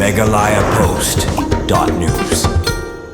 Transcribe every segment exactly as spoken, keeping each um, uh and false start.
Meghalaya Post dot news.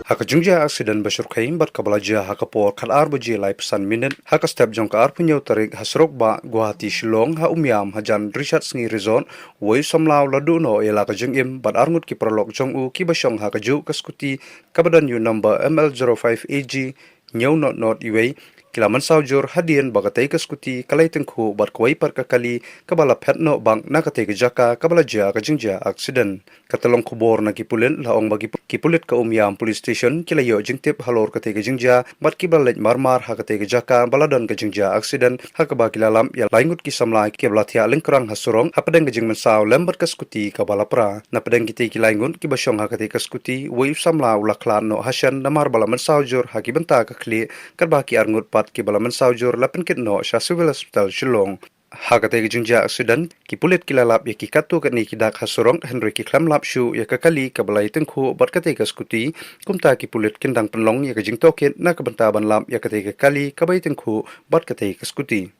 Ha ka jingjia aksiden ba shyrkhei bad kaba la jia ha ka por khatar baje laiphew san minit ha ka step jong ka arphew hynñiew tarik ha surok bah Guwahati Shillong ha Umiam hajan Richard Sngi Resort, uwei u samla u la duh noh ïa la ka jingim bad arngut ki paralok jong u kiba shong ha kajuh ka skuti kaba don ïa u number M L zero five A G hynñiew not not uwei, ki la mynsaw jur hadien ba katei ka skuti ka la ïatyngkhuh bad kawei pat ka kali kaba la phet noh bang na katei ka jaka kaba la jia ka jingjia aksiden. Ka tyllong khubor na ki pulit la ong ba ki pu-, ki pulit ka Umiam Police Station ki la ïoh jingtip halor katei ka jingjia bad kiba la leit marmar ha katei ka jaka ba la don ka jingjia aksiden, ha kaba ki la lap ïa lai ngut ki samla kiba la thiah lyngkrang ha surok hapdeng ka jingmynsaw lem bad ka skuti kaba la pra. Napdeng kitei ki lai ngut kiba shong ha katei ka skuti, uwei u samla u la khlad noh ha shen namar ba la mynsaw jur ha ki bynta ka khlieh, katba ki arngut pat kiba la mynsaw jur la pynkit noh sha Civil Hospital Shillong. Ha katei ka jingjia aksiden, ki pulit ki la lap ïa ki katto katne ki dak ha surok, hynrei ki khlem lap shuh ïa ka kali kaba la ïatyngkhuh bad katei ka skuti. Kumta ki pulit kin dang pynlong ïa ka jingtohkit na ka bynta ban lap ïa katei ka kali kaba ïatyngkhuh bad katei ka skuti.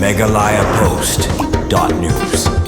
Meghalaya Post dot news.